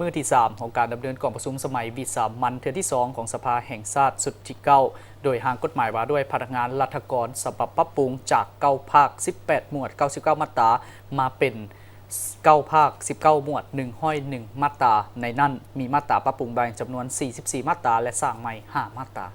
ມື້ທີສາມຂອງການດຳເນີນກອງປະຊຸມສະໄໝວິສາມັນເທື່ອທີສອງຂອງສະພາແຫ່ງຊາດຊຸດທີເກົ້າ ໂດຍຮ່າງກົດໝາຍວ່າດ້ວຍພະນັກງານລັດຖະກອນສະບັບປັບປຸງຈາກເກົ້າພາກສິບແປດໝວດເກົ້າສິບເກົ້າມາດຕາ ມາເປັນເກົ້າພາກສິບເກົ້າໝວດໜຶ່ງຮ້ອຍໜຶ່ງມາດຕາ. ໃນນັ້ນມີມາດຕາປັບປຸງໃໝ່ຈຳນວນສີ່ສິບສີ່ມາດຕາ ແລະ ສ້າງໃໝ່ຫ້າມາດຕາ.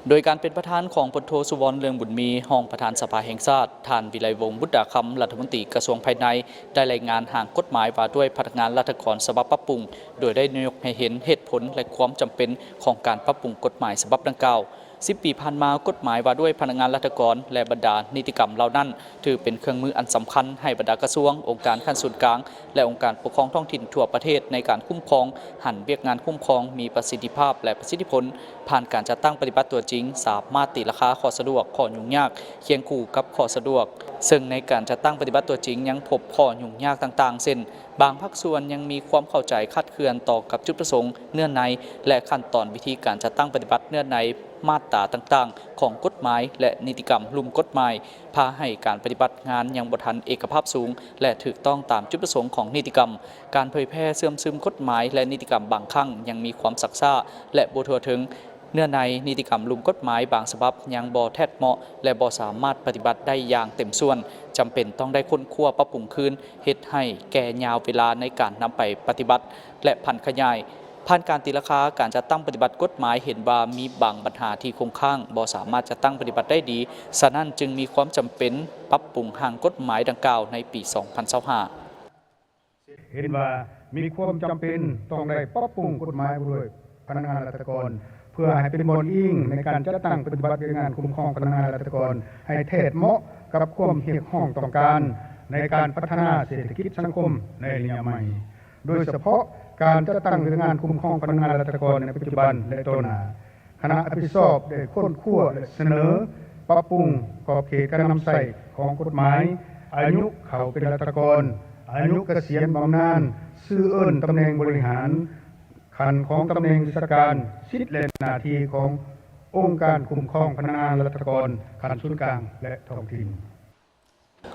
ໂດຍການເປັນປະທານຂອງ ພົນໂທ ສຸວອນ ເລືອງບຸນມີ ຮອງປະທານສະພາແຫ່ງຊາດ, ທ່ານ ວິໄລວົງ ບຸດດາຄຳ ລັດຖະມົນຕີກະຊວງພາຍໃນ ໄດ້ລາຍງານຮ່າງກົດໝາຍວ່າດ້ວຍພະນັກງານລັດຖະກອນສະບັບປັບປຸງ, ໂດຍໄດ້ຍົກໃຫ້ເຫັນເຫດຜົນ ແລະ ຄວາມຈຳເປັນຂອງການປັບປຸງກົດໝາຍສະບັບດັ່ງກ່າວ. ສິບປີຜ່ານມາ, ກົດໝາຍວ່າດ້ວຍພະນັກງານລັດຖະກອນ ແລະ ບັນດານິຕິກຳເຫຼົ່ານັ້ນ ຖືເປັນເຄື່ອງມືອັນສຳຄັນໃຫ້ບັນດາກະຊວງ, ອົງການຂັ້ນສູນກາງ ແລະ ອົງການປົກຄອງທ້ອງຖິ່ນທົ່ວປະເທດໃນການຄຸ້ມຄອງ, ຫັນວຽກງານຄຸ້ມຄອງມີປະສິດທິພາບ ແລະ ປະສິດທິຜົນ, ຜ່ານການຈັດຕັ້ງປະຕິບັດຕົວຈິງ, ສາມາດຕີລາຄາຂໍ້ສະດວກ, ຂໍ້ຫຍຸ້ງຍາກ, ຄຽງຄູ່ກັບຂໍ້ສະດວກ, ເຊິ່ງໃນການຈັດຕັ້ງປະຕິບັດຕົວຈິງຍັງພົບຂໍ້ຫຍຸ້ງຍາກຕ່າງໆ ເຊັ່ນ ບາງພາກສ່ວນຍັງມີຄວາມເຂົ້າໃຈຄາດເຄື່ອນຕໍ່ກັບຈຸດປະສົງ, ເນື້ອໃນ ແລະ ຂັ້ນຕອນວິທີການຈັດຕັ້ງປະຕິບັດເນື້ອໃນມາດຕາຕ່າງໆຂອງກົດໝາຍ ແລະ ນິຕິກຳລຸ່ມກົດໝາຍ, ພາໃຫ້ການປະຕິບັດງານຍັງບໍ່ທັນເອກະພາບສູງ ແລະ ຖືກຕ້ອງຕາມຈຸດປະສົງຂອງນິຕິກຳ. ການເຜີຍແຜ່ເຊື່ອມຊຶມກົດໝາຍ ແລະ ນິຕິກຳບາງຄັ້ງຍັງມີຄວາມຊັກຊ້າ ແລະ ບໍ່ທົ່ວເຖິງ. ເນື້ອໃນນິຕິກຳລຸ່ມກົດໝາຍບາງສະບັບຍັງບໍ່ແທດເໝາະ ແລະ ບໍ່ສາມາດປະຕິບັດໄດ້ຢ່າງເຕັມສ່ວນ, ຈຳເປັນຕ້ອງໄດ້ຄົ້ນຄວ້າປັບປຸງຄືນ, ເຮັດໃຫ້ແກ່ຍາວເວລາໃນການນຳໄປປະຕິບັດ ແລະ ຜັນຂະຫຍາຍ. ຜ່ານການຕີລາຄາການຈັດຕັ້ງປະຕິບັດກົດໝາຍ ເຫັນວ່າມີບາງບັນຫາທີ່ຄົງຄ້າງ, ບໍ່ສາມາດຈັດຕັ້ງປະຕິບັດໄດ້ດີ, ສະນັ້ນຈຶ່ງມີຄວາມຈຳເປັນປັບປຸງຮ່າງກົດໝາຍດັ່ງກ່າວໃນປີສອງພັນຊາວຫ້າ. ເຫັນວ່າມີຄວາມຈຳເປັນຕ້ອງໄດ້ປັບປຸງກົດໝາຍວ່າດ້ວຍພະນັກງານລັດຖະກອນ ເພື່ອໃຫ້ເປັນບ່ອນອີງໃນການຈັດຕັ້ງປະຕິບັດວຽກງານຄຸ້ມຄອງພະນັກງານລັດຖະກອນ ໃຫ້ແທດເໝາະກັບຄວາມຮຽກຮ້ອງຕ້ອງການໃນການພັດທະນາເສດຖະກິດສັງຄົມໃນໄລຍະໃໝ່, ໂດຍສະເພາະການຈັດຕັ້ງວຽກງານຄຸ້ມຄອງພະນັກງານລັດຖະກອນໃນປັດຈຸບັນ ແລະ ຕໍ່ໜ້າ. ຄະນະຮັບຜິດຊອບໄດ້ຄົ້ນຄວ້າ ແລະ ສະເໜີປັບປຸງຂອບເຂດການນຳໃຊ້ຂອງກົດໝາຍ, ອາຍຸເຂົ້າເປັນລັດຖະກອນ, ອາຍຸກະສຽນບຳນານ, ຊື່ເອີ້ນຕຳແໜ່ງບໍລິຫານ, ຂັ້ນຂອງຕຳແໜ່ງວິຊາການ, ສິດ ແລະ ໜ້າທີ່ຂອງອົງການຄຸ້ມຄອງພະນັກງານລັດຖະກອນຂັ້ນສູນກາງ ແລະ ທ້ອງຖິ່ນ.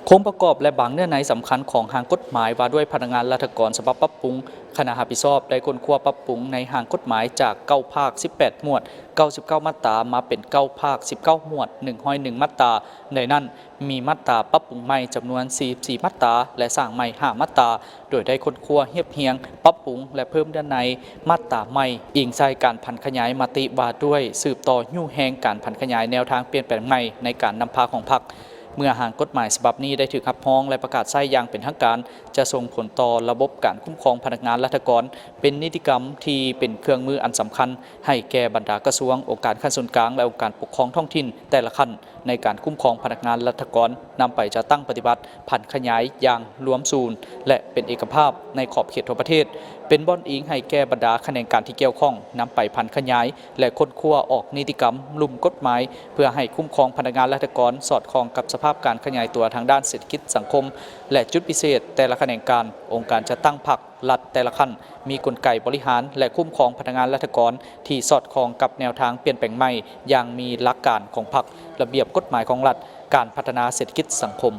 ໂຄງປະກອບ ແລະ ບາງເນື້ອໃນສຳຄັນຂອງຮ່າງກົດໝາຍວ່າດ້ວຍພະນັກງານລັດຖະກອນສະບັບປັບປຸງ, ຄະນະຮັບຜິດຊອບໄດ້ຄົ້ນຄວ້າປັບປຸງໃນຮ່າງກົດໝາຍຈາກເກົ້າພາກສິບແປດໝວດເກົ້າສິບເກົ້າມາດຕາ ມາເປັນເກົ້າພາກສິບເກົ້າໝວດໜຶ່ງຮ້ອຍໜຶ່ງມາດຕາ. ໃນນັ້ນມີມາດຕາປັບປຸງໃໝ່ຈຳນວນສີ່ສິບສີ່ມາດຕາ ແລະ ສ້າງໃໝ່ຫ້າມາດຕາ, ໂດຍໄດ້ຄົ້ນຄວ້າຮຽບຮຽງ, ປັບປຸງ ແລະ ເພີ່ມເນື້ອໃນມາດຕາໃໝ່, ອີງໃສ່ການຜັນຂະຫຍາຍມະຕິວ່າດ້ວຍສືບຕໍ່ຍູ້ແຮງການຜັນຂະຫຍາຍແນວທາງປ່ຽນແປງໃໝ່ໃນການນຳພາຂອງພັກ. ເມື່ອຮ່າງກົດໝາຍສະບັບນີ້ໄດ້ຖືກຮັບຮອງ ແລະ ປະກາດໃຊ້ຢ່າງເປັນທາງການ, ຈະສົ່ງຜົນຕໍ່ລະບົບການຄຸ້ມຄອງພະນັກງານລັດຖະກອນ, ເປັນນິຕິກຳທີ່ເປັນເຄື່ອງມືອັນສຳຄັນໃຫ້ແກ່ບັນດາກະຊວງ, ອົງການຂັ້ນສູນກາງ ແລະ ອົງການປົກຄອງທ້ອງຖິ່ນແຕ່ລະຂັ້ນ ໃນການຄຸ້ມຄອງພະນັກງານລັດຖະກອນ, ນຳໄປຈັດຕັ້ງປະຕິບັດ, ຜັນຂະຫຍາຍຢ່າງລວມສູນ ແລະ ເປັນເອກະພາບໃນຂອບເຂດທົ່ວປະເທດ, ເປັນບ່ອນອີງໃຫ້ແກ່ບັນດາຂະແໜງການທີ່ກ່ຽວຂ້ອງ, ນຳໄປຜັນຂະຫຍາຍ ແລະ ຄົ້ນຄວ້າອອກນິຕິກຳລຸ່ມກົດໝາຍ ເພື່ອໃຫ້ຄຸ້ມຄອງພະນັກງານລັດຖະກອນສອດຄ່ອງກັບສະພາບການຂະຫຍາຍຕົວທາງດ້ານເສດຖະກິດສັງຄົມ ແລະ ຈຸດພິເສດແຕ່ລະຂະແໜງການ. ອົງການຈັດຕັ້ງພັກລັດແຕ່ລະຂັ້ນ ມີກົນໄກບໍລິຫານ ແລະ ຄຸ້ມຄອງພະນັກງານລັດຖະກອນທີ່ສອດຄ່ອງກັບແນວທາງປ່ຽນແປງໃໝ່ຢ່າງມີຫຼັກການຂອງພັກ, ລະບຽບກົດໝາຍຂອງລັດ, ການພັດທະນາເສດຖະກິດສັງຄົມ.